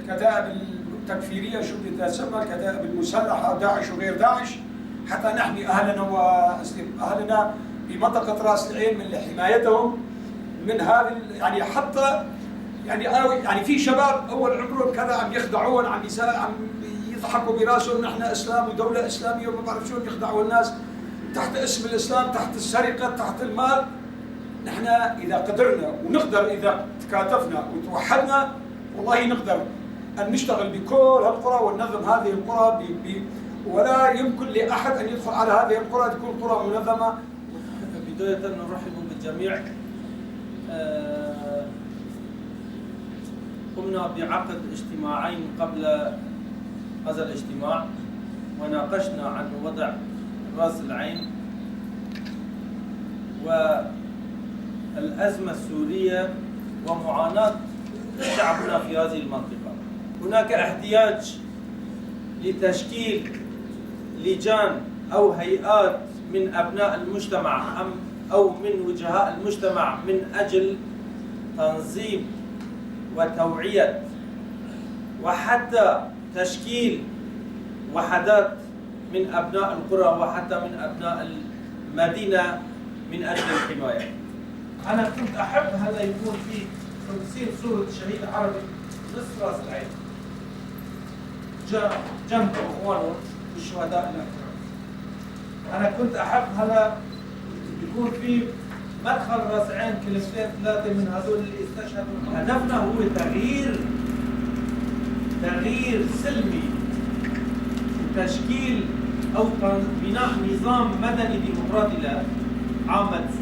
الكتائب التكفيريه، شو بدها تسمى، الكتائب المسلحه، داعش وغير داعش، حتى نحمي اهلنا واهلنا بمنطقه راس العين من حمايتهم من هذه، يعني حتى يعني في شباب اول عمرهم كذا عم يخدعون، عم يضحكوا براسهم نحن اسلام ودوله اسلاميه وما بعرف شو، يخدعوا الناس تحت اسم الاسلام، تحت السرقه، تحت المال. نحن اذا قدرنا ونقدر، اذا تكاتفنا وتوحدنا، والله نقدر ان نشتغل بكل هالقرى وننظم هذه القرى ولا يمكن لاحد ان يدخل على هذه القرى، تكون قرى منظمه. بداية نرحب بالجميع. قمنا بعقد اجتماعين قبل هذا الاجتماع وناقشنا عن وضع راس العين والأزمة السورية ومعاناة شعبنا في هذه المنطقة. هناك احتياج لتشكيل لجان أو هيئات من أبناء المجتمع أو من وجهاء المجتمع من أجل تنظيم وتوعية وحتى تشكيل وحدات من أبناء القرى وحتى من أبناء المدينة من أجل الحماية. أنا كنت أحب هلا يكون في 50 صورة شهيد عربي نص راس العين جنب إخوانهم الشهداء الأكرام. أنا كنت أحب هلا يكون في مدخل راس عين كلمتين ثلاثة من هذول اللي استشهدوا. هدفنا هو تغيير سلمي وتشكيل أو بناء نظام مدني ديمقراطي لعامة سوريا.